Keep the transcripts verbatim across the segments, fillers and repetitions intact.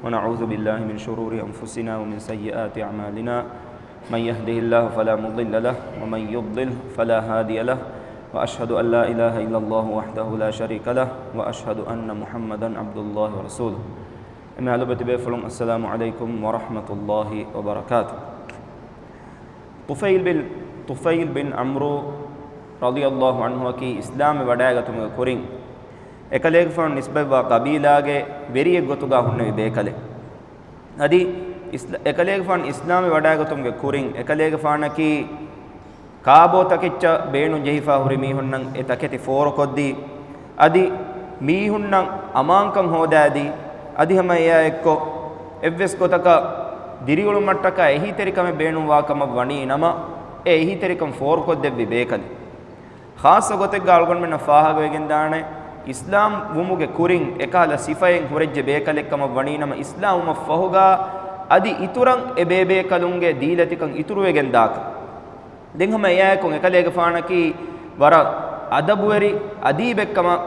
ونعوذ بالله من شرور أنفسنا ومن سيئات أعمالنا. من يهده الله فلا مضل له، ومن يضلل فلا هادي له. وأشهد أن لا إله إلا الله وحده لا شريك له، وأشهد أن محمدا عبد الله ورسوله. އެމެ އަލުބަތި ބޭފުޅުން، السلام عليكم ورحمة الله وبركاته. ޠުފައިލް ބިން، ޠުފައިލް ބިން ޢަމްރު ރަޟިޔަﷲ ޢަންހުއަކީ އިސްލާމްވެ ވަޑައިގަތުމުގެ ކުރިން، އެކަލޭގެފާނު ނިސްބަތްވާ ޤަބީލާގެ ވެރިއެއް ގޮތުގަ ހުންނެވި ބޭކަލެއް. އަދި އިސްލ-، އެކަލޭގެފާނު އިސްލާމްވެ ވަޑައިގަތުމުގެ ކުރިން، އެކަލޭގެފާނަކީ ކާބޯ ތަކެއްޗަށް ބޭނުން ޖެހިފަ ހުރި މީހުންނަށް އެ ތަކެތި ފޯރުކޮށްދީ، އަދި މީހުންނަށް އަމާންކަން ހޯދާދީ، އަދި ހަމަ އެއާ އެއްކޮށް، އެއްވެސް ގޮތަކަށް ދިރިއުޅުމަށްޓަކާ އެހީތެރިކަމެއް ބޭނުންވާ ކަމަށް ވަނީ ނަމަ، އެ އެހީތެރިކަން ފޯރުކޮށްދެއްވި ބޭކަލެއް. ޚާއްޞަ ގޮތެއްގަ އަޅުގަނޑުމެންނަށް ފާހަގަވެގެންދާނެ، އިސްލާމް ވުމުގެ ކުރިން އެކަހަލަ ސިފައެއް ހުރެއްޖެ ބޭކަލެއް ކަމަށް ވަނީ ނަމަ، އިސްލާމް ވުމަށްފަހުގަ އަދި އިތުރަށް އެ ބޭބޭކަލުންގެ ދީލަތިކަން އިތުރުވެގެން ދާކަށް. ދެން ހަމަ އެއާއެކު އެކަލޭގެފާނަކީ ވަރަށް އަދަބުވެރި، އަދީބެއްކަމަށް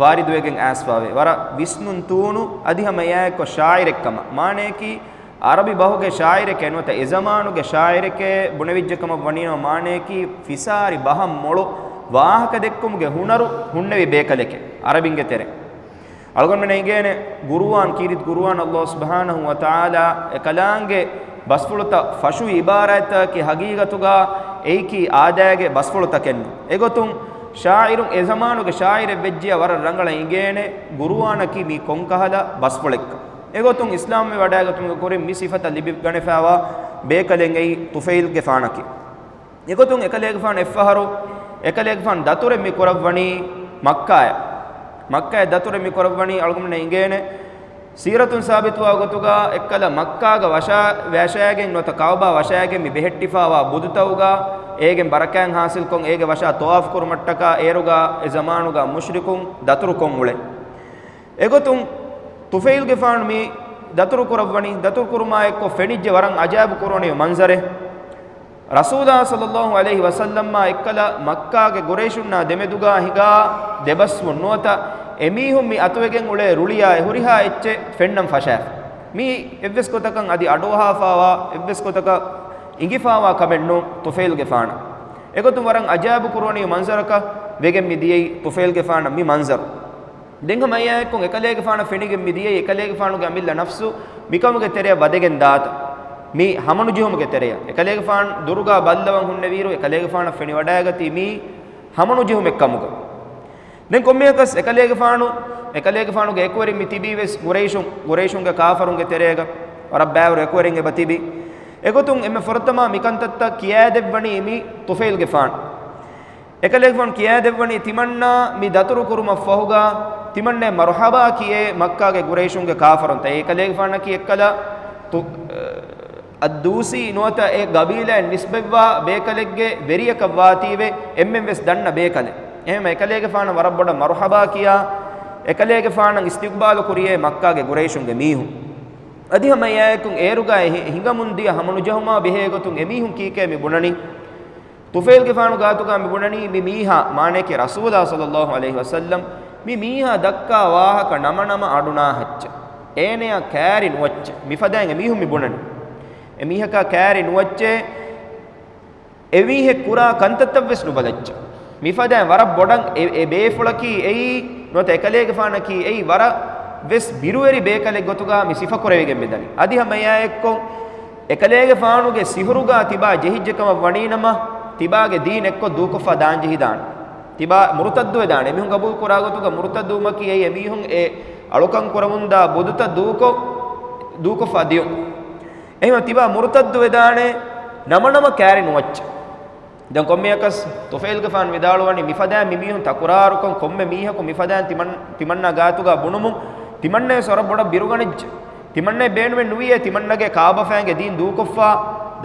ވާރިދުވެގެން އައިސްފަވޭ. ވަރަށް ވިސްނުން ތޫނު، އަދި ހަމަ އެއާއެކު ޝާއިރެއްކަމަށް. މާނަޔަކީ، އަރަބި ބަހުގެ ޝާއިރެކޭ ނުވަތަ އެ ޒަމާނުގެ ޝާއިރެކޭ ބުނެވިއްޖެ ކަމަށް ވަނީނަމަ، މާނަޔަކީ ފިސާރި ބަހަށް މޮޅު ވާހަކަ ދެއްކުމުގެ ހުނަރު ހުންނެވި ބޭކަލެކޭ އަރަބިންގެ ތެރެ. އަޅުގަނޑުމެން އިނގޭނެ ގުރުއާން، ކީރިތި ގުރުއާން، ﷲ ސުބްޙާނަހޫ ވަތަޢާލާ އެކަލާނގެ ބަސްފުޅުތައް ފަށުވި އިބާރާތްތަކަކީ ހަގީގަތުގަ އެއީކީ އާދައިގެ ބަސްފުޅުތަކެއްނު. އެގޮތުން ޝާއިރުން އެ ޒަމާނުގެ ޝާއިރެއް ވެއްޖިޔާ ވަރަށް ރަނގަޅަށް އިނގޭނެ ގުރުއާނަކީ މީ ކޮންކަހަލަ ބަސްފުޅެއްކަން. އެގޮތުން އިސްލާމްވެ ވަޑައިގަތުމުގެ ކުރިން މި ސިފަތައް ލިބިގަނެފައިވާ ބޭކަލެއް އެއީ ޠުފައިލްގެފާނަކީ. އެގޮތުން އެކަލޭގެފާނު އެއްފަހަރު އެކަލޭގެފާނު ދަތުރެއް މި ކުރައްވަނީ މައްކާއަށް. މައްކާއަށް ދަތުރެއް މި ކުރައްވަނީ އަޅުގަނޑުމެންނަށް އިނގޭނެ. ސީރަތުން ސާބިތުވާ ގޮތުގަ އެއްކަލަ މައްކާގަ ވަށާ ވަށައިގެން ނުވަތަ ކައުބާ ވަށައިގެން މި ބެހެއްޓިފައިވާ ބުދުތައުގަ އޭގެން ބަރަކާތް ހާސިލްކޮށް އޭގެ ވަށާ ޠަވާފު ކުރުމަށްޓަކާ އޭރުގަ އެ ޒަމާނުގަ މުޝްރިކުން ދަތުރުކޮށް އުޅޭ. އެގޮތުން ޠުފައިލްގެފާނު މި ދަތުރު ކުރައްވަނީ، ދަތުރު ކުރުމާ އެއްކޮށް ފެނިއްޖެ ވަރަށް އަޖާއިބު ކުރުވަނިވި މަންޒަރެއް. ރަސޫލާ ޞައްލައްލާހު ޢަލައިހި ވަސައްލަމާ އެއްކަލަ މައްކާގެ ޤުރައިޝުންނާ ދެމެދުގާ ހިނގާ ދެބަސްވުން ނުވަތަ އެމީހުން މި އަތުވެގެން އުޅޭ ރުޅިއާއި ހުރިހާ އެއްޗެއް ފެންނަން ފަށާފަ. މީ އެއްވެސް ގޮތަކަށް އަދި އަޑުއަހާފާވާ، އެއްވެސް ގޮތަކަށް އިނގިފާވާ ކަމެއް ނޫން ޠުފައިލްގެފާނަށް. އެގޮތުން ވަރަށް އަޖާއިބު ކުރުވަނިވި މަންޒަރަކަށް ވެގެން މި ދިޔައީ ޠުފައިލްގެފާނަށް މި މަންޒަރު. ދެން ހަމަ އެއާއެކު އެކަލޭގެފާނަށް ފެނިގެން މި ދިޔައީ އެކަލޭގެފާނުގެ އަމިއްލަ ނަފްސު މިކަމުގެ ތެރެއަށް ވަދެގެން ދާތަން. މި ހަމަނުޖެހުމުގެ ތެރެއަށް. އެކަލޭގެފާނު ދުރުގާ ބައްލަވަން ހުންނެވިއިރު އެކަލޭގެފާނަށް ފެނިވަޑައިގަތީ މީ ހަމަނުޖެހުމެއް ކަމުގަ. ދެން ކޮންމެއަކަސް އެކަލޭގެފާނު، އެކަލޭގެފާނުގެ އެކުވެރިން މި ތިބީ ވެސް ގުރައިޝުން، ގުރައިޝުންގެ ކާފަރުންގެ ތެރޭގަ ވަރަށް ބައިވަރު އެކުވެރިން އެބަ ތިބި. އެގޮތުން އެންމެ ފުރަތަމަ މިކަންތައްތައް ކިޔައިދެއްވަނީ މި ޠުފައިލްގެފާނު. އެކަލޭގެފާނު ކިޔައިދެއްވަނީ ތިމަންނާ މި ދަތުރު ކުރުމަށް ފަހުގަ ތިމަންނައަށް މަރުޙަބާ ކިޔޭ މައްކާގެ ގުރައިޝުންގެ ކާފަރުންތައް. އެކަލޭގެފާނަކީ އެއްކަލަ ތު-، އައްދޫސީ ނުވަތަ އެ ގަބީލައިން ނިސްބަތްވާ ބޭކަލެއްގެ ވެރިޔަކަށް ވާތީވެ އެންމެން ވެސް ދަންނަ ބޭކަލެއް. އެހެން އެކަލޭގެފާނަށް ވަރަށް ބޮޑަށް މަރުޙަބާ ކިޔާ، އެކަލޭގެފާނަށް އިސްތިޤްބާލު ކުރިޔޭ މައްކާގެ ގުރައިޝުންގެ މީހުން. އަދި ހަމަ އެއާއެކު އޭރުގައި ހި-، ހިނގަމުން ދިޔަ ހަމަނުޖެހުމާ ބެހޭ ގޮތުން އެމީހުން ކީކޭ މި ބުނަނީ؟ ޠުފައިލްގެފާނު ގާތުގަ މި ބުނަނީ މި މީހާ، މާނަޔަކީ ރަސޫލާ ޞައްލައްލާހު ޢަލައިހި ވަސައްލަމް މި މީހާ ދައްކާ ވާހަކަ ނަމަނަމަ އަޑުނާހައްޗެއް. އޭނަޔާ ކާރި ނުވައްޗެއް. މިފަދައިން އެމީހުން މި ބުނަނީ. އެމީހަކާ ކާރި ނުވައްޗޭ. އެމީހެއް ކުރާ ކަންތައްތައް ވެސް ނުބަލައްޗަ. މިފަދައިން ވަރަށް ބޮޑަށް އެ، އެ ބޭފުޅަކީ އެއީ، ނުވަތަ އެކަލޭގެފާނަކީ އެއީ ވަރަށް ވެސް ބިރުވެރި ބޭކަލެއް ގޮތުގަ މި ސިފަކުރެވިގެން މިދަނީ. އަދި ހަމަ އެއާއެއްކޮށް އެކަލޭގެފާނުގެ ސިހުރުގަ ތިބާ ޖެހިއްޖެ ކަމަށް ވަނީނަމަ، ތިބާގެ ދީން އެއްކޮށް ދޫކޮށްފަ ދާން ޖެހިދާނެ. ތިބާ މުރުތައްދުވެދާނެ. އެމީހުން ގަބޫލު ކުރާ ގޮތުގަ މުރުތައްދުވުމަކީ އެއީ އެމީހުން އެ އަޅުކަން ކުރަމުންދާ ބުދުތައް ދޫކޮށް، ދޫކޮށްފަ ދިޔުން. އެހެން ތިބާ މުރުތައްދު ވެދާނެ، ނަމަނަމަ ކާރި ނުވައްޗެ. ދެން ކޮންމެއަކަސް ޠުފައިލްގެފާނު ވިދާޅުވަނީ މިފަދައިން މި މީހުން ތަކުރާރުކޮށް ކޮންމެ މީހަކު މިފަދައިން ތިމަން-، ތިމަންނާ ގާތުގަ ބުނުމުން ތިމަންނަވެސް ވަރަށް ބޮޑަށް ބިރުގަނެއްޖެ. ތިމަންނައަށް ބޭނުމެއް ނުވިއޭ ތިމަންނަގެ ކާބަފައިންގެ ދީން ދޫކޮށްފަ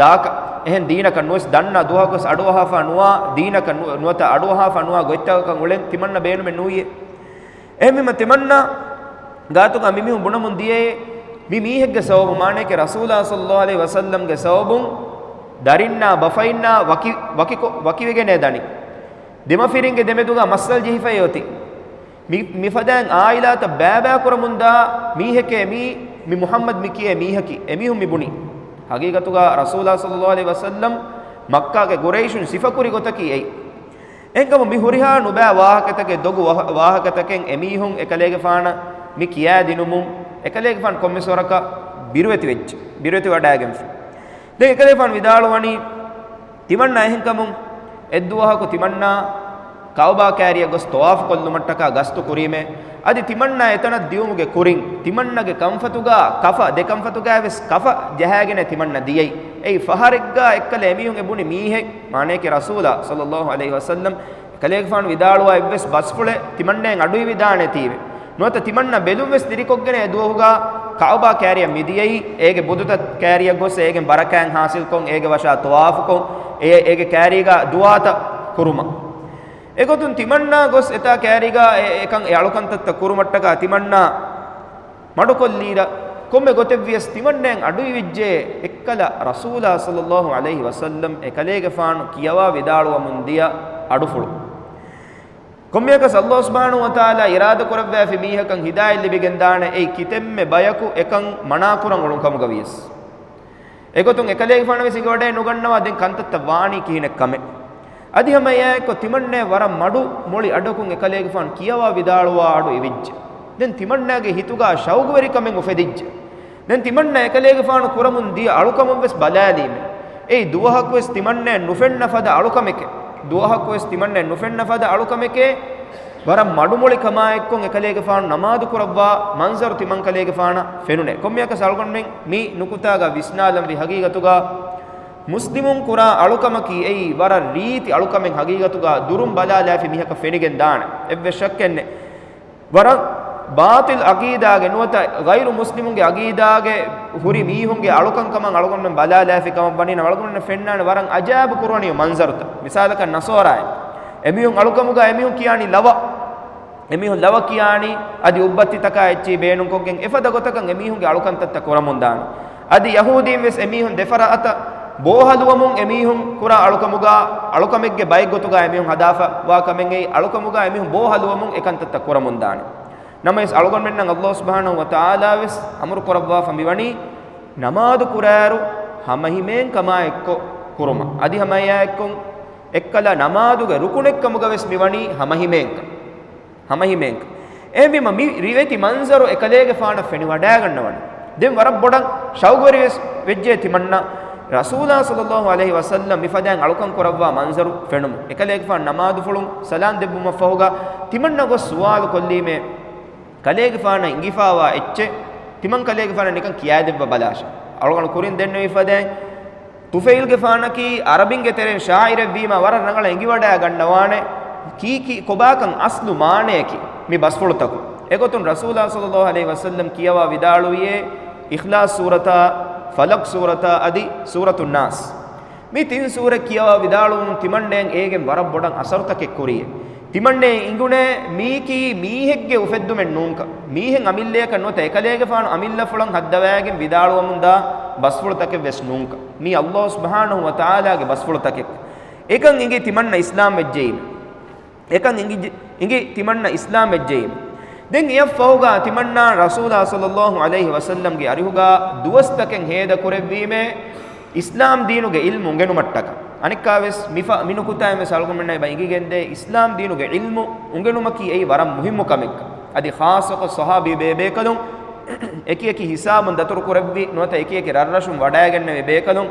ދާކަށް. އެހެން ދީނަކަށް ނުވެސް ދަންނަ ދުވަހަކުވެސް އަޑުއަހާފަ ނުވާ ދީނަކަށް ނު-، ނުވަތަ އަޑުއަހާފަ ނުވާ ގޮތްތަކަކަށް އުޅެން ތިމަންނަ ބޭނުމެއް ނުވިއޭ. އެހެންވީމަ ތިމަންނަ ގާތުގަ މި މީހުން ބުނަމުން ދިޔައޭ، މި މީހެއްގެ ސަބަބުން، މާނަޔަކީ ރަސޫލާ ޞައްލައްލާހު ޢަލައިހި ވަސައްލަމްގެ ސަބަބުން ދަރިންނާ ބަފައިންނާ ވަކި، ވަކިކޮ-، ވަކިވެގެނޭ ދަނީ. ދެމަފިރިންގެ ދެމެދުގަ މައްސަލަ ޖެހިފައި އޮތީ. މި، މިފަދައިން އާއިލާތައް ބައިބައިކުރަމުންދާ މީހެކޭ މީ، މި މުޙައްމަދު މި ކިޔޭ މީހަކީ، އެމީހުން މި ބުނީ. ޙަޤީޤަތުގަ ރަސޫލާ ޞައްލައްލާހު ޢަލައިހި ވަސައްލަމް މައްކާގެ ޤުރައިޝުން ސިފަކުރި ގޮތަކީ އެއީ. އެހެންކަމުން މި ހުރިހާ ނުބައި ވާހަކަތަކެއް، ދޮގު ވާ، ވާހަކަތަކެއް އެމީހުން އެކަލޭގެފާނަށް މި ކިޔާދިނުމުން، އެކަލޭގެފާނު ކޮންމެސް ވަރަކަށް ބިރުވެތިވެއްޖެ، ބިރުވެތިވަޑައިގެންފި. ދެން އެކަލޭގެފާނު ވިދާޅުވަނީ، ތިމަންނާ އެހެންކަމުން އެއްދުވަހަކު ތިމަންނާ ކައުބާ ކާރިއަށް ގޮސް ޠަވާފު ކޮށްލުމަށްޓަކާ ގަސްތު ކުރީމޭ. އަދި ތިމަންނާ އެތަނަށް ދިއުމުގެ ކުރިން، ތިމަންނަގެ ކަންފަތުގާ ކަފަ، ދެ ކަންފަތުގާވެސް ކަފަ ޖަހާގެނޭ ތިމަންނަ ދިޔައީ. އެއީ ފަހަރެއްގާ އެއްކަލަ އެމީހުން އެ ބުނި މީހެއް، މާނަޔަކީ ރަސޫލާ ޞައްލައްލާހު ޢަލައިހި ވަސައްލަމް، ކަލޭގެފާނު ވިދާޅުވާ އެއްވެސް ބަސްފުޅެއް ތިމަންނައަށް އަޑުއިވިދާނެތީވެ. ނުވަތަ ތިމަންނަ ބެލުންވެސް ދިރިކޮށްގެން އެ ދުވަހުގާ ކައުބާ ކާރިއަށް މިދިޔައީ، އޭގެ ބުދުތައް ކާރިއަށް ގޮސް އޭގެން ބަރަކާތް ޙާޞިލްކޮށް، އޭގެ ވަށާ ޠަވާފުކޮށް، އެ، އޭގެ ކާރީގާ ދުޢާތައް ކުރުމަށް. އެގޮތުން ތިމަންނާ ގޮސް އެތާ ކާރީގާ އެ، އެކަން އެ އަޅުކަންތައްތައް ކުރުމަށްޓަކާ ތިމަންނާ މަޑުކޮށްލީރަށް، ކޮންމެ ގޮތެއްވިޔަސް ތިމަންނައަށް އަޑުއިވިއްޖެ އެއްކަލަ ރަސޫލާ ޞައްލައްލާހު ޢަލައިހި ވަސައްލަމް އެކަލޭގެފާނު ކިޔަވާ ވިދާޅުވަމުން ދިޔަ އަޑުފުޅު. ކޮންމެއަކަސް ﷲ ސުބްޙާނަހޫ ވަތަޢާލާ އިރާދަކުރައްވައިފި މީހަކަށް ހިދާޔަތް ލިބިގެންދާނެ، އެއީ ކިތަންމެ ބަޔަކު އެކަން މަނާކުރަން އުޅުނު ކަމުގަ ވިޔަސް. އެގޮތުން އެކަލޭގެފާނު ވެސް އެނގިވަޑައެއް ނުގަންނަވާ ދެން ކަންތައްތައް ވާނީ ކިހިނެއް ކަމެއް. އަދި ހަމަ އެއާއެއްކޮށް ތިމަންނައަށް ވަރަށް މަޑު މުޅި އަޑަކުން އެކަލޭގެފާނު ކިޔަވާ ވިދާޅުވާ އަޑު އިވިއްޖެ. ދެން ތިމަންނަގެ ހިތުގާ ޝައުގުވެރިކަމެއް އުފެދިއްޖެ. ދެން ތިމަންނަ އެކަލޭގެފާނު ކުރަމުން ދިޔަ އަޅުކަމަށްވެސް ބަލާލީމެ. އެއީ ދުވަހަކުވެސް ތިމަންނައަށް ނުފެންނަ ފަދަ އަޅުކަމެކޭ. ދުވަހަކުވެސް ތިމަންނައަށް ނުފެންނަ ފަދަ އަޅުކަމެކޭ. ވަރަށް މަޑުމޮޅި ކަމާއެއްކޮށް އެކަލޭގެފާނު ނަމާދު ކުރައްވާ މަންޒަރު ތިމަންކަލޭގެފާނަށް ފެނުނޭ. ކޮންމެއަކަސް އަޅުގަނޑުމެން މި ނުކުތާގަ ވިސްނާލަންވީ ހަގީގަތުގަ މުސްލިމުން ކުރާ އަޅުކަމަކީ އެއީ ވަރަށް ރީތި އަޅުކަމެއް ހަގީގަތުގަ ދުރުން ބަލާލާފި މީހަކަށް ފެނިގެން ދާނެ. އެއްވެސް ޝައްކެއްނެއް. ވަރަށް ބާޠިލް އަގީދާގެ ނުވަތަ ޣައިރު މުސްލިމުންގެ އަގީދާގެ ހުރި މީހުންގެ އަޅުކަންކަމަށް އަޅުގަނޑުމެން ބަލާލާފި ކަމަށް ވަނީ ނަމަ، އަޅުގަނޑުމެން ފެންނާނެ ވަރަށް އަޖާއިބު ކުރުވަނީ މަންޒަރުތައް. މިސާލަކަށް ނަޞާރާއިން. އެމީހުން އަޅުކަމުގަ އެމީހުން ކިޔާނީ ލަވަ. އެމީހުން ލަވަ ކިޔާނީ އަދި އުއްބައްތިތަކާ އެއްޗެހި ބޭނުންކޮށްގެން އެފަދަ ގޮތަކަށް އެމީހުންގެ އަޅުކަންތައްތައް ކުރަމުންދާނެ. އަދި ޔަހޫދީން ވެސް އެމީހުން ދެފަރާތަށް ބޯހަލުވަމުން އެމީހުން ކުރާ އަޅުކަމުގަ، އަޅުކަމެއްގެ ބައެއްގޮތުގަ އެމީހުން ހަދާފަ ވާ ކަމެއް އެއީ އަޅުކަމުގަ އެމީހުން ބޯހަލުވަމުން އެކަންތައްތައް ކުރަމުންދާނެ. ނަމަވެސް އަޅުގަނޑުމެންނަށް ﷲ ސުބްޙާނަހޫ ވަތަޢާލާ ވެސް އަމުރު ކުރައްވާފަ މިވަނީ ނަމާދު ކުރާއިރު ހަމަހިމޭން ކަމާ އެއްކޮށް ކުރުމަށް. އަދި ހަމަ އެއާއެއްކޮށް އެއްކަލަ ނަމާދުގެ ރުކުނެއްކަމުގަ ވެސް މިވަނީ ހަމަހިމޭންކަން. ހަމަހިމޭންކަން. އެހެންވީމަ މި ރިވެތި މަންޒަރު އެކަލޭގެފާނަށް ފެނިވަޑައިގަންނަވަނީ. ދެން ވަރަށް ބޮޑަށް ޝައުގުވެރިވެސް ވެއްޖެ ތިމަންނަ ރަސޫލާ ޞައްލައްލާހު ޢަލައިހި ވަސައްލަމް މިފަދައިން އަޅުކަން ކުރައްވާ މަންޒަރު ފެނުމުން. އެކަލޭގެފާނު ނަމާދުފުޅުން ސަލާން ދެއްވުމަށްފަހުގަ ތިމަންނަ ގޮސް ސުވާލު ކޮށްލީމޭ، ކަލޭގެފާނަށް އިނގިފާވާ އެއްޗެއް ތިމަން ކަލޭގެފާނަށް ނިކަން ކިޔާދެއްވަ ބަލާށޭ. އަޅުގަނޑު ކުރިން ދެންނެވި ފަދައިން، ޠުފައިލްގެފާނަކީ ޢަރަބިންގެ ތެރެއިން ޝާޢިރެއްވީމާ ވަރަށް ރަނގަޅަށް އެނގިވަޑައިގަންނަވާނެ ކީކީ ކޮބާކަން އަސްލު މާނަޔަކީ މި ބަސްފުޅުތަކުން. އެގޮތުން ރަސޫލާ ޞައްލައްލާހު ޢަލައިހި ވަސައްލަމް ކިޔަވާ ވިދާޅުވިއޭ، އިޚްލާޞް ސޫރަތާ، ފަލަޤް ސޫރަތާ އަދި ސޫރަތުން ނާސް. މި ތިން ސޫރަ ކިޔަވާ ވިދާޅުވުމުން ތިމަންނައަށް އޭގެން ވަރަށް ބޮޑަށް އަސަރުތަކެއް ކުރިއޭ. ތިމަންނައަށް އިނގުނޭ މީކީ މީހެއްގެ އުފެއްދުމެއް ނޫންކަން. މީހެއް އަމިއްލަޔަކަށް ނުވަތަ އެކަލޭގެފާނު އަމިއްލަފުޅަށް ހައްދަވައިގެން ވިދާޅުވަމުންދާ ބަސްފުޅުތަކެއް ވެސް ނޫންކަން. މީ ﷲ ސުބްޙާނަހޫ ވަތަޢާލާގެ ބަސްފުޅުތަކެއް. އެކަން އިނގި ތިމަންނަ އިސްލާމް ވެއްޖެއީމެ. އެކަން އިނގި، އިނގި ތިމަންނަ އިސްލާމް ވެއްޖެއީމެ. ދެން އެއަށްފަހުގާ ތިމަންނާ ރަސޫލާ ޞައްލައްލާހު ޢަލައިހި ވަސައްލަމްގެ އަރިހުގާ ދުވަސްތަކެއް ހޭދަ ކުރެއްވީމޭ، އިސްލާމް ދީނުގެ ޢިލްމު އުނގެނުމަށްޓަކާ. އަނެއްކާވެސް މިފަ، މިނުކުތާއިންވެސް އަޅުގަނޑުމެންނަށް އެބަ އިނގިގެންދޭ، އިސްލާމް ދީނުގެ ޢިލްމު އުނގެނުމަކީ އެއީ ވަރަށް މުހިއްމު ކަމެއްކަން. އަދި ޚާއްޞަކޮށް ޞަޙާބީ ބޭބޭކަލުން އެކިއެކި ހިސާބުން ދަތުރުކުރެއްވި ނުވަތަ އެކިއެކި ރަށްރަށުން ވަޑައިގެންނެވި ބޭކަލުން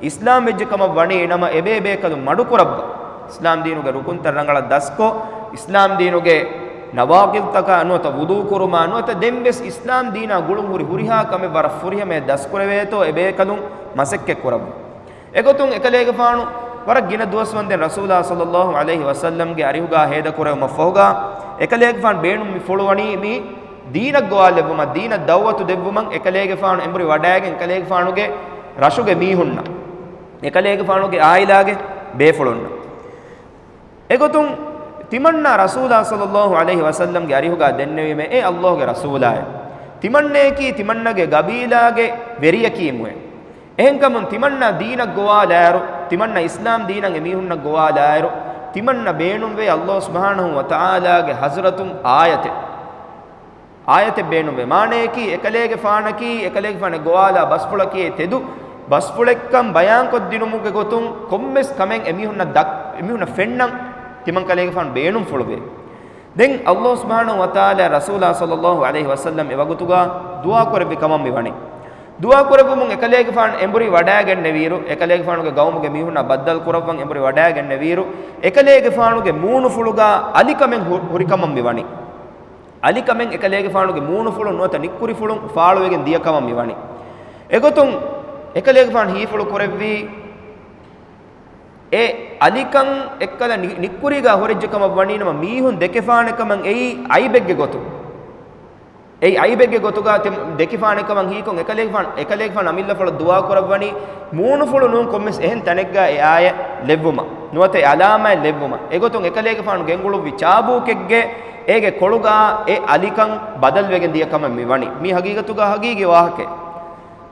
އިސްލާމް ވެއްޖެ ކަމަށް ވަނީ ނަމަ، އެބޭ ބޭކަލުން މަޑުކުރައްވާ، އިސްލާމް ދީނުގެ ރުކުންތައް ރަނގަޅަށް ދަސްކޮށް، އިސްލާމް ދީނުގެ ނަވާޤިޟްތަކާ ނުވަތަ ވުޟޫ ކުރުމާ ނުވަތަ ދެންވެސް އިސްލާމް ދީނާ ގުޅުން ހުރި ހުރިހާ ކަމެއް ވަރަށް ފުރިހަމަޔަށް ދަސްކުރެވޭތޯ އެބޭކަލުން މަސައްކަތް ކުރައްވާ. އެގޮތުން އެކަލޭގެފާނު ވަރަށް ގިނަ ދުވަސްވަންދެން ރަސޫލާ ޞައްލައްލާހު ޢަލައިހި ވަސައްލަމްގެ އަރިހުގާ ހޭދަކުރެވުމަށްފަހުގާ، އެކަލޭގެފާނު ބޭނުން މި ފުޅުވަނީ މި ދީނަށް ގޮވާލެއްވުމަށް، ދީނަށް ދަޢުވަތު ދެއްވުމަށް އެކަލޭގެފާނު އެނބުރި ވަޑައިގެން އެކަލޭގެފާނުގެ ރަށުގެ މީހުންނަށް، އެކަލޭގެފާނުގެ އާއިލާގެ ބޭފުޅުންނަށް. އެގޮތުން ތިމަންނާ ރަސޫލާ ޞައްލައްލާހު ޢަލައިހި ވަސައްލަމްގެ އަރިހުގާ ދެންނެވީމޭ، އޭ ﷲގެ ރަސޫލާއޭ، ތިމަންނަޔަކީ ތިމަންނަގެ ގަބީލާގެ ވެރިޔަކީމުއޭ. އެހެންކަމުން ތިމަންނަ ދީނަށް ގޮވާލާއިރު، ތިމަންނަ އިސްލާމް ދީނަށް އެމީހުންނަށް ގޮވާލާއިރު، ތިމަންނަ ބޭނުންވޭ ﷲ ސުބްޙާނަހޫ ވަތަޢާލާގެ ޙަޟްރަތުން އާޔަތެއް. އާޔަތެއް ބޭނުންވޭ. މާނައަކީ، އެކަލޭގެފާނަކީ، އެކަލޭގެފާނެއް ގޮވާލާ ބަސްފުޅަކީ، އެ ތެދު ބަސްފުޅެއްކަން ބަޔާންކޮށްދިނުމުގެ ގޮތުން ކޮންމެސް ކަމެއް އެމީހުންނަށް ދަ-، އެމީހުންނަށް ފެންނަން ތިމަން ކަލޭގެފާނު ބޭނުންފުޅުވޭ. ދެން ﷲ ސުބްޙާނަހޫ ވަތަޢާލާ ރަސޫލާ ޞައްލައްލާހު ޢަލައިހި ވަސައްލަމް އެ ވަގުތުގަ ދުޢާ ކުރެއްވި ކަމަށް މި ވަނީ. ދުޢާ ކުރެއްވުމުން އެކަލޭގެފާނު އެނބުރި ވަޑައިގެންނެވިއިރު، އެކަލޭގެފާނުގެ ގައުމުގެ މީހުންނާ ބައްދަލު ކުރައްވަން އެނބުރި ވަޑައިގެންނެވިއިރު، އެކަލޭގެފާނުގެ މޫނުފުޅުގަ އަލިކަމެއް ހު-، ހުރިކަމަށް މި ވަނީ. އަލިކަމެއް އެކަލޭގެފާނުގެ މޫނުފުޅުން ނުވަތަ ނިއްކުރިފުޅުން ފާޅުވެގެން ދިޔަ ކަމަށް މި ވަނީ. އެގޮތުން އެކަލޭގެފާނު ހީފުޅު ކުރެއްވީ، އެ އަލިކަން އެއްކަލަ ނި-، ނިއްކުރީގާ ހުރެއްޖެ ކަމަށް ވަނީނަމަ، މީހުން ދެކެފާނެ ކަމަށް އެއީ އައިބެއްގެ ގޮތުން. އެއީ އައިބެއްގެ ގޮތުގާ ތި-، ދެކިފާނެ ކަމަށް ހީކޮށް، އެކަލޭގެފާނު، އެކަލޭގެފާނު އަމިއްލަފުޅަށް ދުޢާ ކުރައްވަނީ، މޫނުފުޅު ނޫން ކޮންމެސް އެހެން ތަނެއްގާ އެ އާޔަތް ލެއްވުމަށް، ނުވަތަ އެ އަލާމާތް ލެއްވުމަށް. އެގޮތުން އެކަލޭގެފާނު ގެންގުޅުއްވި ޗާބޫކެއްގެ އޭގެ ކޮޅުގާ އެ އަލިކަން ބަދަލުވެގެން ދިޔަ ކަމެއް މި ވަނީ. މީ ހަގީގަތުގާ ހަގީގީ ވާހަކައެއް.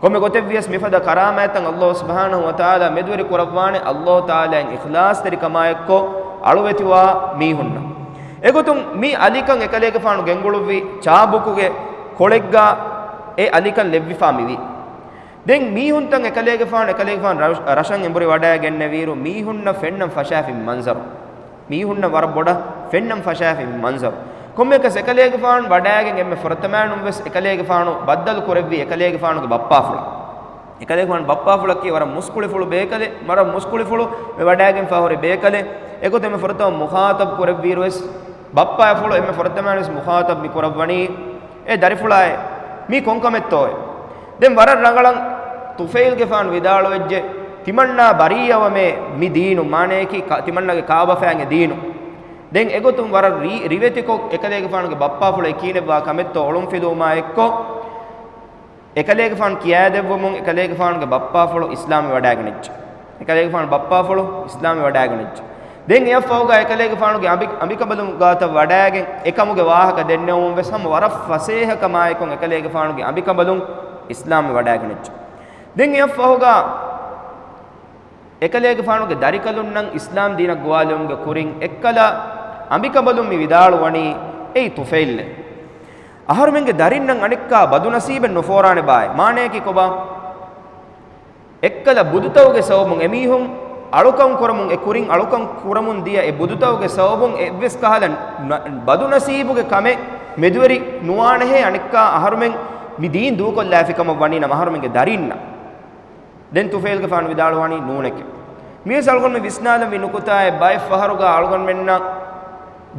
ކޮންމެ ގޮތެއްވިޔަސް މިފަދަ ކަރާމާތްތައް ﷲ ސުބްޙާނަހޫ ވަތަޢާލާ މެދުވެރި ކުރައްވާނެ، ﷲ ތަޢާލާއިން އިޚްލާޞްތެރިކަމާއެއްކޮށް އަޅުވެތިވާ މީހުންނަށް. އެގޮތުން މި އަލިކަން އެކަލޭގެފާނު ގެންގުޅުއްވި ޗާބުކުގެ ކޮޅެއްގާ އެ އަލިކަން ލެއްވިފާ މިވީ. ދެން މީހުންތައް އެކަލޭގެފާނު، އެކަލޭގެފާނު ރަށް-، ރަށަށް އެނބުރި ވަޑައިގެންނެވިއިރު، މީހުންނަށް ފެންނަން ފަށާފި މަންޒަރު. މީހުންނަށް ވަރަށް ބޮޑަށް ފެންނަން ފަށާފި މަންޒަރު. ކޮންމެއަކަސް އެކަލޭގެފާނު ވަޑައިގެން އެންމެ ފުރަތަމައިނުން ވެސް އެކަލޭގެފާނު ބައްދަލު ކުރެއްވީ އެކަލޭގެފާނުގެ ބައްޕާފުޅަށް. އެކަލޭގެފާނު ބައްޕާފުޅަކީ ވަރަށް މުސްކުޅިފުޅު ބޭކަލެއް، ވަރަށް މުސްކުޅިފުޅު މި ވަޑައިގެންފާ ހުރި ބޭކަލެއް. އެގޮތަށް އެންމެ ފުރަތަމަ މުޚާޠަބް ކުރެއްވިއިރު ވެސް، ބައްޕާފުޅު އެންމެ ފުރަތަމައިން ވެސް މުޚާޠަބް މި ކުރައްވަނީ އޭ ދަރިފުޅާއޭ، މީ ކޮންކަމެއްތޯއޭ؟ ދެން ވަރަށް ރަނގަޅަށް ޠުފައިލްގެފާނު ވިދާޅުވެއްޖެ، ތިމަންނާ ބަރީއަވަމޭ މި ދީނު، މާނަޔަކީ ކަ-، ތިމަންނާގެ ކާބަފައިންގެ ދީނު. ދެން އެގޮތުން ވަރަށް ރީ-، ރިވެތިކޮށް އެކަލޭގެފާނުގެ ބައްޕާފުޅު އެ ކީނެއްވާ ކަމެއްތޯ އޮޅުންފިލުވުމާ އެއްކޮށް، އެކަލޭގެފާނު ކިޔާދެއްވުމުން އެކަލޭގެފާނުގެ ބައްޕާފުޅު އިސްލާމްވެ ވަޑައިގަނެއްޖެ. އެކަލޭގެފާނު ބައްޕާފުޅު އިސްލާމްވެ ވަޑައިގަނެއްޖެ. ދެން އެއަށްފަހުގާ އެކަލޭގެފާނުގެ އަނބި-، އަނބިކަނބަލުން ގާތަށް ވަޑައިގެން އެކަމުގެ ވާހަކަ ދެންނެވުމުން ވެސް ހަމަ ވަރަށް ފަސޭހަކަމާއެކު އެކަލޭގެފާނުގެ އަނބިކަނބަލުން އިސްލާމްވެ ވަޑައިގަނެއްޖެ. ދެން އެއަށްފަހުގާ އެކަލޭގެފާނުގެ ދަރިކަލުންނަށް އިސްލާމް ދީނަށް ގޮވާލެވުމުގެ ކުރިން އެއްކަލަ އަނބިކަނބަލުން މި ވިދާޅުވަނީ އެއީ ޠުފައިލްއޭ. އަހަރުމެންގެ ދަރިންނަށް އަނެއްކާ ބަދުނަސީބެއް ނުފޯރާނެ ބާއޭ. މާނަޔަކީ ކޮބާ؟ އެއްކަލަ ބުދުތަކުގެ ސަބަބުން އެމީހުން އަޅުކަން ކުރަމުން، އެ ކުރިން އަޅުކަން ކުރަމުން ދިޔަ އެ ބުދުތަކުގެ ސަބަބުން އެއްވެސް ކަހަލަ ނަ-، ބަދުނަސީބުގެ ކަމެއް މެދުވެރި ނުވާނެހޭ އަނެއްކާ އަހަރުމެން މި ދީން ދޫކޮށްލާފި ކަމަށް ވަނީ ނަމަ އަހަރުމެންގެ ދަރިންނަށް. ދެން ޠުފައިލްގެފާނު ވިދާޅުވަނީ ނޫނެކޭ. މިވެސް އަޅުގަނޑުމެން ވިސްނާލަންވީ ނުކުތާއެއް، ބައެއް ފަހަރުގަ އަޅުގަނޑުމެންނަށް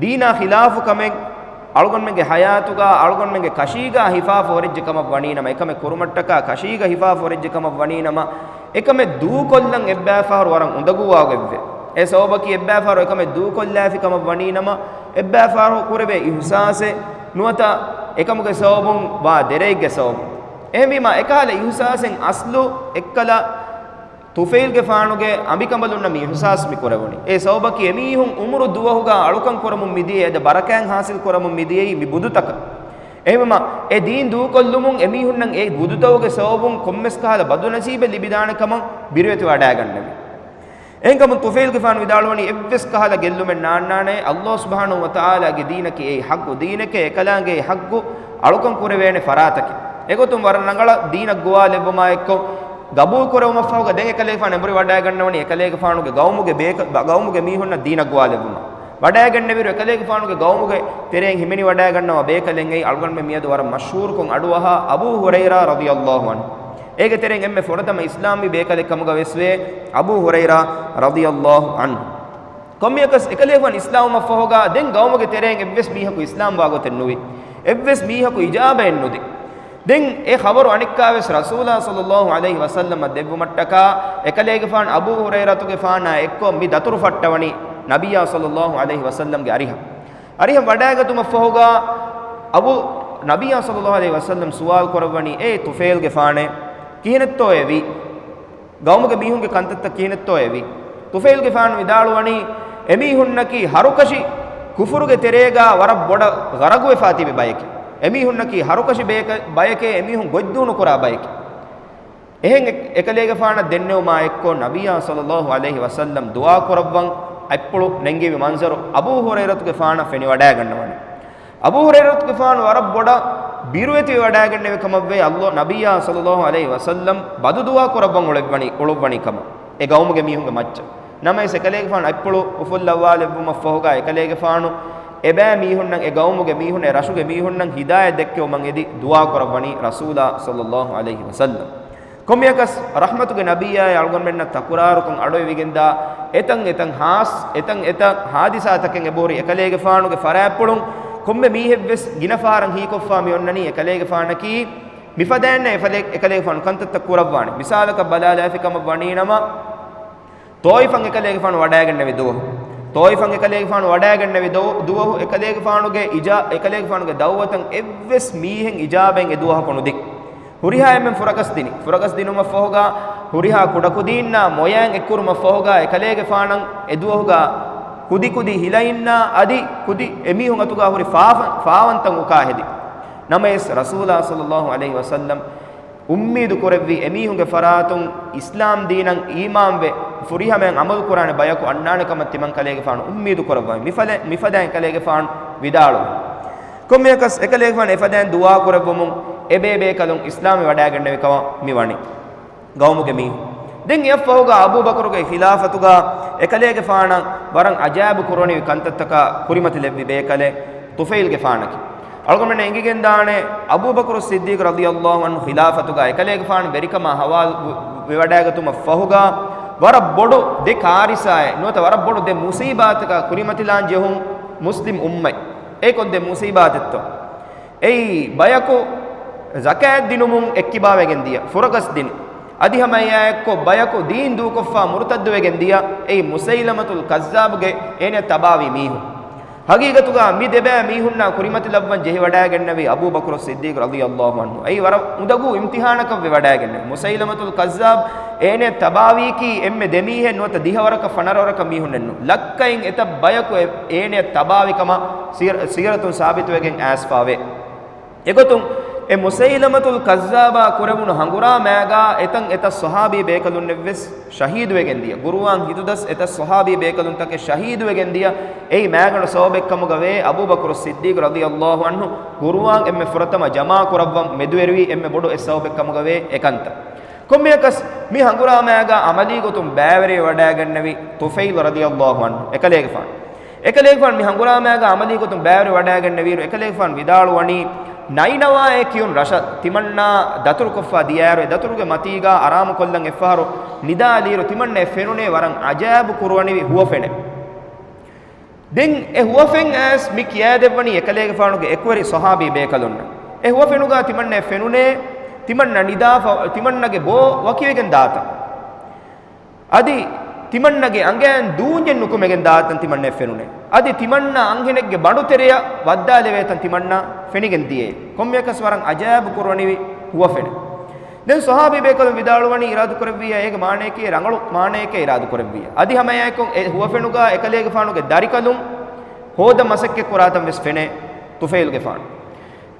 ދީނާ ޚިލާފު ކަމެއް އަޅުގަނޑުމެންގެ ޙަޔާތުގަ އަޅުގަނޑުމެންގެ ކަށީގަ ހިފާފަ ހުރެއްޖެ ކަމަށް ވަނީނަމަ، އެކަމެއް ކުރުމަށްޓަކާ ކަށީގަ ހިފާފަ ހުރެއްޖެ ކަމަށް ވަނީނަމަ، އެކަމެއް ދޫކޮށްލަން އެއްބައިފަހަރު ވަރަށް އުނދަގޫވާގޮތްވޭ. އެ ސަބަބަކީ އެއްބައިފަހަރު އެކަމެއް ދޫކޮށްލާފި ކަމަށް ވަނީނަމަ، އެއްބައިފަހަރު ކުރެވޭ އިޙުސާސެއް ނުވަތަ އެކަމުގެ ސަބަބުން ވާ ދެރައެއްގެ ސަބަބުން. އެހެންވީމާ، އެކަހަލަ އިޙުސާސެއް އަސްލު އެއްކަލަ ޠުފައިލްގެފާނުގެ އަނބިކަނބަލުންނަށް މި އިޙުސާސް މި ކުރެވުނީ. އެ ސަބަބަކީ އެމީހުން އުމުރު ދުވަހުގަ އަޅުކަން ކުރަމުން މިދިޔައީ، އެދެ ބަރަކާތް ހާސިލް ކުރަމުން މިދިޔައީ މި ބުދުތަކަށް. އެހެންވީމާ، އެ ދީން ދޫކޮށްލުމުން އެމީހުންނަށް އެ ބުދުތަކުގެ ސަބަބުން ކޮންމެސް ކަހަލަ ބަދުނަސީބެއް ލިބިދާނެ ކަމަށް ބިރުވެތި ވަޑައިގަންނެވި. އެހެންކަމުން ޠުފައިލްގެފާނު ވިދާޅުވަނީ އެއްވެސް ކަހަލަ ގެއްލުމެއް ނާންނާނެ، ﷲ ސުބްޙާނަހޫ ވަތަޢާލާގެ ދީނަކީ އެއީ ޙައްޤު ދީނެކޭ، އެކަލާނގެ ޙައްޤު އަޅުކަން ކުރެވޭނެ ފަރާތަކީ. އެގޮތުން ވަރަށް ރަނގަޅަށް ދީނަށް ގޮވާލެއްވުމާ އެއްކޮށް، ގަބޫލު ކުރެވުމަށްފަހުގަ ދެން އެކަލޭގެފާނު އެނބުރި ވަޑައިގަންނަވަނީ އެކަލޭގެފާނުގެ ގައުމުގެ ބޭކަ-، ގައުމުގެ މީހުންނަށް ދީނަށް ގޮވާލެއްވުމަށް. ވަޑައިގެންނެވިއިރު އެކަލޭގެފާނުގެ ގައުމުގެ ތެރެއިން ހިމެނިވަޑައިގަންނަވާ ބޭކަލެއް އެއީ އަޅުގަނޑުމެން މިއަދު ވަރަށް މަޝްހޫރުކޮށް އަޑުއަހާ އަބޫ ހުރައިރާ ރަޟިޔަﷲ ޢަންހު. އޭގެ ތެރެއިން އެންމެ ފުރަތަމަ އިސްލާމްވި ބޭކަލެއް ކަމުގަ ވެސްވޭ އަބޫ ހުރައިރާ ރަޟިޔަﷲ ޢަންހު. ކޮންމެއަކަސް އެކަލޭގެފާނު އިސްލާމްވުމަށްފަހުގަ ދެން ގައުމުގެ ތެރެއިން އެއްވެސް މީހަކު އިސްލާމްވާ ގޮތެއް ނުވި. އެއްވެސް މީހަކު އިޖާބައެއް ނުދި. ދެން އެ ޚަބަރު އަނެއްކާވެސް ރަސޫލާ ޞައްލައްލާހު ޢަލައިހި ވަސައްލަމަށް ދެއްވުމަށްޓަކާ، އެކަލޭގެފާނު އަބޫ ހުރައިރަތުގެފާނާ އެއްކޮށް މި ދަތުރު ފައްޓަވަނީ ނަބިއްޔާ ޞައްލައްލާހު ޢަލައިހި ވަސައްލަމްގެ އަރިހަށް. އަރިހަށް ވަޑައިގަތުމަށްފަހުގާ އަބޫ، ނަބިއްޔާ ޞައްލައްލާހު ޢަލައިހި ވަސައްލަމް ސުވާލު ކުރައްވަނީ، އޭ ޠުފައިލްގެފާނޭ، ކިހިނެއްތޯއޭ ވީ؟ ގައުމުގެ މީހުންގެ ކަންތައްތައް ކިހިނެއްތޯއޭ ވީ؟ ޠުފައިލްގެފާނު ވިދާޅުވަނީ، އެމީހުންނަކީ ހަރުކަށި ކުފުރުގެ ތެރޭގާ ވަރަށް ބޮޑަށް ޣަރަގުވެފާ ތިބި ބަޔެކޭ. އެމީހުންނަކީ ހަރުކަށި ބޭކަ-، ބަޔެކޭ، އެމީހުން ގޮތްދޫނުކުރާ ބަޔެކޭ. އެހެން އެ-، އެކަލޭގެފާނަށް ދެންނެވުމާ އެއްކޮށް، ނަބިއްޔާ ޞައްލައްލާހު ޢަލައިހި ވަސައްލަމް ދުޢާ ކުރައްވަން، އަތްޕުޅު ނެންގެވި މަންޒަރު އަބޫ ހުރައިރަތުގެފާނަށް ފެނިވަޑައިގަންނަވަނީ. އަބޫ ހުރައިރަތުގެފާނު ވަރަށް ބޮޑަށް ބިރުވެތިވެވަޑައިގެންނެވި ކަމަށްވޭ، އައްލޯ ނަބިއްޔާ ޞައްލައްލާހު ޢަލައިހި ވަސައްލަމް ބަދުދުޢާ ކުރައްވަން އުޅެއްވަނީ، އުޅުއްވަނީ ކަމަށް އެ ގައުމުގެ މީހުންގެ މައްޗަށް. ނަމަވެސް އެކަލޭގެފާނު އަތްޕުޅު އުފުއްލައްވާލެއްވުމަށްފަހުގަ އެކަލޭގެފާނު އެބައިމީހުންނަށް، އެ ގައުމުގެ މީހުން، އެ ރަށުގެ މީހުންނަށް ހިދާޔަތް ދެއްކެވުމަށް އެދި ދުޢާ ކުރައްވަނީ ރަސޫލާ ޞައްލައްލާހު ޢަލައިހި ވަސައްލަމް. ކޮންމެއަކަސް ރަޙްމަތުގެ ނަބިއްޔާއޭ އަޅުގަނޑުމެންނަށް ތަކުރާރުކޮށް އަޑުއިވިގެންދާ އެތަން އެތަން ހާސް، އެތަން އެތަން ހާދިސާތަކެއް އެބަހުރި އެކަލޭގެފާނުގެ ފަރާތްޕުޅުން ކޮންމެ މީހެއްވެސް ގިނަ ފަހަރަށް ހީކޮށްފާ މި އޮންނަނީ އެކަލޭގެފާނަކީ މިފަދައިންނަށް އެފަލެ-، އެކަލޭގެފާނު ކަންތައްތައް ކުރައްވާނެ. މިސާލަކަށް ބަލާލާފި ކަމަށް ވަނީނަމަ، ޠާއިފަށް އެކަލޭގެފާނު ވަޑައިގެންނެވި ދުވަހު، ޠާއިފަށް އެކަލޭގެފާނު ވަޑައިގެންނެވި ދު-، ދުވަހު އެކަލޭގެފާނުގެ އިޖާ-، އެކަލޭގެފާނުގެ ދަޢުވަތަށް އެއްވެސް މީހެއް އިޖާބައެއް އެ ދުވަހަކު ނުދިން. ހުރިހާ އެންމެން ފުރަގަސް ދިނި. ފުރަގަސް ދިނުމަށްފަހުގަ ހުރިހާ ކުޑަކުދީންނާ މޮޔައިން އެއްކުރުމަށްފަހުގަ އެކަލޭގެފާނަށް އެ ދުވަހުގަ ކުދިކުދި ހިލައިންނާ އަދި ކުދި އެމީހުން އަތުގަ ހުރި ފާފަ-، ފާވަންތައް އުކާ ހެދި. ނަމަވެސް ރަސޫލާ ޞައްލައްލާހު ޢަލައިހި ވަސައްލަމް އުއްމީދު ކުރެއްވި އެމީހުންގެ ފަރާތުން އިސްލާމް ދީނަށް އީމާންވެ، ފުރިހަމައިން ޢަމަލު ކުރާނެ ބަޔަކު އަންނާނެ ކަމަށް ތިމަން ކަލޭގެފާނު އުއްމީދު ކުރައްވަން މިފަލެ-، މިފަދައިން ކަލޭގެފާނު ވިދާޅުވި. ކޮންމެއަކަސް އެކަލޭގެފާނު އެފަދައިން ދުޢާ ކުރެއްވުމުން އެބޭބޭކަލުން އިސްލާމްވެ ވަޑައިގެންނެވި ކަމަށް މި ވަނީ. ގައުމުގެ މީހުން. ދެން އެއަށްފަހުގަ އަބޫބަކުރުގެ ޚިލާފަތުގަ އެކަލޭގެފާނަށް ވަރަށް އަޖާއިބު ކުރުވަނިވި ކަންތައްތަކާ ކުރިމަތިލެއްވި ބޭކަލެއް ޠުފައިލްގެފާނަކީ. އަޅުގަނޑުމެންނަށް އެނގިގެންދާނެ، އަބޫބަކުރު ޞިއްދީޤު ރަޟިޔައްލާހު ޢަންހު ޚިލާފަތުގަ އެކަލޭގެފާނު ވެރިކަމާ ޙަވާލު ވެވަޑައިގަތުމަށް ފަހުގަ ވަރަށް ބޮޑު ދެ ކާރިސާއެއް ނުވަތަ ވަރަށް ބޮޑު ދެ މުޞީބާތަކާ ކުރިމަތިލާން ޖެހުން މުސްލިމް އުއްމަތް. އެ ކޮން ދެ މުޞީބާތެއްތޯ؟ އެއީ ބަޔަކު ޒަކާތް ދިނުމުން އެއްކިބާވެގެން ދިޔަ، ފުރަގަސް ދިނު. އަދި ހަމަ އެއާއެއްކޮށް ބަޔަކު ދީން ދޫކޮށްފާ މުރުތައްދުވެގެން ދިޔަ، އެއީ މުސައިލަމަތުލް ކައްޒާބުގެ އޭނަ ތަބާވި މީހުން. ހަގީގަތުގަ މި ދެބައި މީހުންނާ ކުރިމަތިލައްވަން ޖެހިވަޑައިގެންނެވީ އަބޫބަކުރު ޞިއްދީޤު ރަޟިޔައްލާހު ޢަންހު. އެއީ ވަރަށް އުނދަގޫ އިމްތިޙާނަކަށް ވެވަޑައިގެންނެވި. މުސައިލަމަތުލް ކައްޒާބް އޭނަ ތަބާވީކީ އެންމެ ދެ މީހެއް ނުވަތަ ދިހަވަރަކަށް ފަނަރަވަރަކަށް މީހުންނެއްނު. ލައްކައިން އެތައް ބަޔަކު އެ-، އޭނަ ތަބާވި ކަމަށް ސީރ-، ސީރަތުން ސާބިތުވެގެން އައިސްފާވޭ. އެގޮތުން އެ މުސައިލަމަތުލް ކައްޒާބާ ކުރެވުނު ހަނގުރާމައިގާ އެތަން އެތައް ޞަޙާބީ ބޭކަލުންނެއްވެސް ޝަހީދުވެގެން ދިޔަ. ގުރުއާން ހިތުދަސް އެތައް ޞަޙާބީ ބޭކަލުންތަކެއް ޝަހީދުވެގެން ދިޔަ. އެއީ މައިގަނޑު ސަބަބެއްކަމުގަވޭ އަބޫބަކުރު ޞިއްދީޤު ރަޟިޔައްލާހު ޢަންހު ގުރުއާން އެންމެ ފުރަތަމަ ޖަމާ ކުރައްވަން މެދުވެރިވީ އެންމެ ބޮޑު އެއް ސަބަބެއްކަމުގަވޭ އެކަންތައް. ކޮންމެއަކަސް މި ހަނގުރާމައިގާ ޢަމަލީ ގޮތުން ބައިވެރިވެވަޑައިގެންނެވި ޠުފައިލު ރަޟިޔައްލާހު ޢަންހު އެކަލޭގެފާނު. އެކަލޭގެފާނު މި ހަނގުރާމައިގާ ޢަމަލީ ގޮތުން ބައިވެރިވެވަޑައިގެންނެވިއިރު އެކަލޭގެފާނު ވިދާޅުވަނީ، ނައިނަވާއޭ ކިޔުން ރަށަށް ތިމަންނާ ދަތުރުކޮށްފާ ދިޔައިރު އެ ދަތުރުގެ މަތީގާ އަރާމުކޮށްލަން އެއްފަހަރު ނިދާލިއިރު ތިމަންނައަށް ފެނުނޭ ވަރަށް އަޖައިބު ކުރުވަނިވި ހުވަފެނެއް. ދެން އެ ހުވަފެން އައިސް މި ކިޔައިދެއްވަނީ އެކަލޭގެފާނުގެ އެކުވެރި ޞަޙާބީ ބޭކަލުންނަށް. އެ ހުވަފެނުގާ ތިމަންނައަށް ފެނުނޭ، ތިމަންނަ ނިދާފަ-، ތިމަންނަގެ ބޯ ވަކިވެގެން ދާތަން. އަދި ތިމަންނަގެ އަނގައިން ދޫންޏެއް ނުކުމެގެން ދާތަން ތިމަންނައަށް ފެނުނޭ. އަދި ތިމަންނަ އަންހެނެއްގެ ބަނޑުތެރެޔަށް ވައްދާލެވޭތަން ތިމަންނަ ފެނިގެން ދިޔައޭ. ކޮންމެއަކަސް ވަރަށް އަޖައިބު ކުރުވަނިވި ހުވަފެނެއް. ދެން ޞަޙާބީ ބޭކަލުން ވިދާޅުވަނީ އިރާދަކުރެއްވިއްޔާ އޭގެ މާނަޔަކީ ރަނގަޅު މާނަޔަކޭ އިރާދަކުރެއްވިއްޔާ. އަދި ހަމައެއާއެކު އެ ހުވަފެނުގާ އެކަލޭގެފާނުގެ ދަރިކަލުން ހޯދަން މަސައްކަތްކުރާތަން ވެސް ފެނޭ ޠުފައިލުގެފާނު.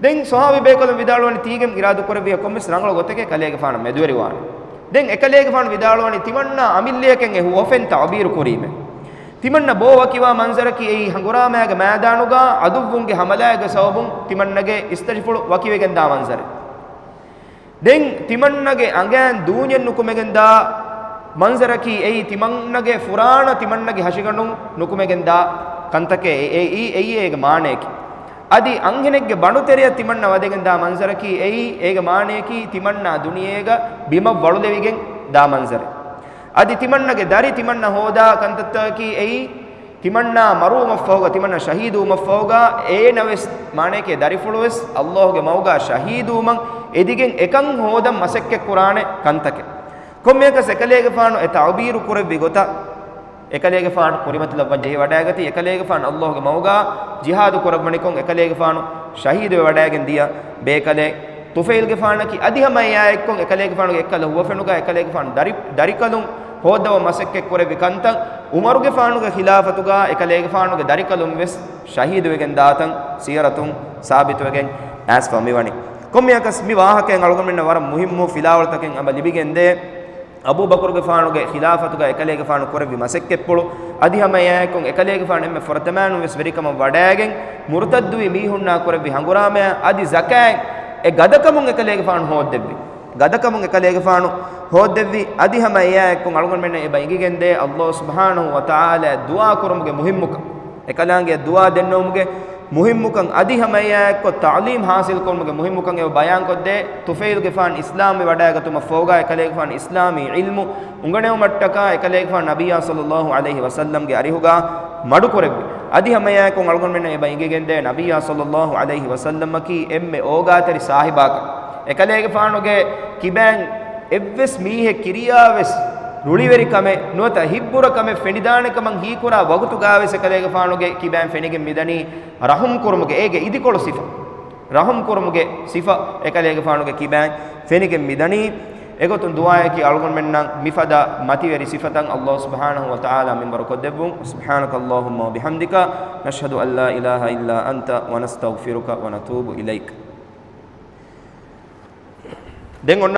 ދެން ޞަޙާބީ ބޭކަލުން ވިދާޅުވަނީ ތީގެން އިރާދަކުރެއްވިއްޔާ ކޮންމެސް ރަނގަޅު ގޮތެކޭ ކަލޭގެފާނަށް މެދުވެރިވާނެ. ދެން އެކަލޭގެފާނު ވިދާޅުވަނީ ތިމަންނާ އަމިއްލަޔަކަށް އެ ހުވަފެން ތަޢުބީރު ކުރީމޭ. ތިމަންނަ ބޯ ވަކިވާ މަންޒަރަކީ އެއީ ހަނގުރާމައިގެ މައިދާނުގާ އަދުއްވުންގެ ހަމަލާއެއްގެ ސަބަބުން ތިމަންނަގެ އިސްތަށިފުޅު ވަކިވެގެންދާ މަންޒަރެއް. ދެން ތިމަންނަގެ އަނގައިން ދޫންޏެއް ނުކުމެގެންދާ މަންޒަރަކީ އެއީ ތިމަންނަގެ ފުރާނަ ތިމަންނަގެ ހަށިގަނޑުން ނުކުމެގެންދާ ކަންތަކެއް އެ-، އެއީ، އެއީ އޭގެ މާނަޔަކީ. އަދި އަންހެނެއްގެ ބަނޑުތެރެޔަށް ތިމަންނަ ވަދެގެންދާ މަންޒަރަކީ އެއީ އޭގެ މާނަޔަކީ ތިމަންނާ ދުނިޔޭގަ ބިމަށް ވަޅުލެވިގެން ދާ މަންޒަރެއް. އަދި ތިމަންނަގެ ދަރި ތިމަންނަ ހޯދާ ކަންތައްތަކަކީ އެއީ ތިމަންނާ މަރުވުމަށްފަހުގަ، ތިމަންނަ ޝަހީދުވުމަށްފަހުގަ އޭނަވެސް މާނަޔަކީ ދަރިފުޅުވެސް އައްލާހުގެ މަގުގާ ޝަހީދުވުމަށް އެދިގެން އެކަން ހޯދަން މަސައްކަތްކުރާނެ ކަންތަކެއް. ކޮންމެއަކަސް އެކަލޭގެފާނު އެ ތަޢުބީރު ކުރެއްވި ގޮތަށް އެކަލޭގެފާނު ކުރިމަތިލައްވަން ޖެހިވަޑައިގަތީ، އެކަލޭގެފާނު އައްލާހުގެ މަގުގާ ޖިހާދު ކުރައްވަނިކޮށް އެކަލޭގެފާނު ޝަހީދުވެވަޑައިގެން ދިޔަ ބޭކަލެއް. ޠުފައިލްގެފާނަކީ އަދި ހަމަ އެއާއެއްކޮށް އެކަލޭގެފާނުގެ އެއްކަލަ ހުވަފެނުގާ އެކަލޭގެފާނު ދަރި-، ދަރިކަލުން ހޯއްދަވަން މަސައްކަތްކުރެއްވި ކަންތައް، ޢުމަރުގެފާނުގެ ޚިލާފަތުގާ އެކަލޭގެފާނުގެ ދަރިކަލުން ވެސް ޝަހީދުވެގެން ދާތަން ސީރަތުން ސާބިތުވެގެން އައިސްފަ މިވަނީ. ކޮންމެއަކަސް މި ވާހަކައިން އަޅުގަނޑުމެންނަށް ވަރަށް މުހިއްމު ފިލާވަޅުތަކެއް އެބަ ލިބިގެންދޭ. އަބޫބަކުރުގެފާނުގެ ޚިލާފަތުގަ އެކަލޭގެފާނު ކުރެއްވި މަސައްކަތްޕުޅު، އަދި ހަމައެއާއެކު އެކަލޭގެފާނު އެންމެ ފުރަތަމައިނުން ވެސް ވެރިކަމަށް ވަޑައިގެން، މުރުތައްދުވި މީހުންނާ ކުރެއްވި ހަނގުރާމައާ އަދި ޒަކާތް އެ ގަދަކަމުން އެކަލޭގެފާނު ހޯއްދެއްވި. ގަދަކަމުން އެކަލޭގެފާނު ހޯއްދެއްވި. އަދި ހަމައެއާއެކު އަޅުގަނޑުމެންނަށް އެބަ އެނގިގެންދޭ ﷲ ސުބްޙާނަހޫ ވަތަޢާލާ ދުޢާ ކުރުމުގެ މުހިއްމުކަން. އެކަލާނގެ ދުޢާ ދެންނެވުމުގެ މުހިއްމުކަން އަދި ހަމައެއާއެއްކޮށް ތަޢުލީމް ޙާޞިލްކުރުމުގެ މުހިއްމުކަން އެބަ ބަޔާންކޮށްދޭ. ޠުފައިލުގެފާނު އިސްލާމްވެ ވަޑައިގަތުމަށްފަހުގަ އެކަލޭގެފާނު އިސްލާމީ ޢިލްމު އުނގަނެވުމަށްޓަކާ އެކަލޭގެފާނު ނަބިއްޔާ ޞައްލައްލާހު ޢަލައިހި ވަސައްލަމްގެ އަރިހުގަ މަޑުކުރެއްވި. އަދި ހަމައެއާއެކު އަޅުގަނޑުމެންނަށް އެބަ އެނގިގެންދޭ ނަބިއްޔާ ޞައްލައްލާހު ޢަލައިހި ވަސައްލަމަކީ އެންމެ އޯގާތެރި ސާހިބާކަން. އެކަލޭގެފާނުގެ ކިބައިން އެއްވެސް މީހެއް ކިރިޔާވެސް ރުޅިވެރިކަމެއް ނުވަތަ ހިތްބުރަކަމެއް ފެނިދާނެކަމަށް ހީކުރާ ވަގުތުގަވެސް އެކަލޭގެފާނުގެ ކިބައިން ފެނިގެން މިދަނީ ރަޙުމް ކުރުމުގެ އޭގެ އިދިކޮޅު ސިފަ. ރަޙުމް ކުރުމުގެ ސިފަ އެކަލޭގެފާނުގެ ކިބައިން ފެނިގެން މިދަނީ. އެގޮތުން ދުޢާއަކީ އަޅުގަނޑުމެންނަށް މިފަދަ މަތިވެރި ސިފަތައް ﷲ ސުބްޙާނަހޫ ވަތަޢާލާ މިންވަރު ކޮށްދެއްވުން. سبحانك اللهم وبحمدك، نشهد أن لا إله إلا أنت، ونستغفرك ونتوب إليك. ދެން އޮންނަ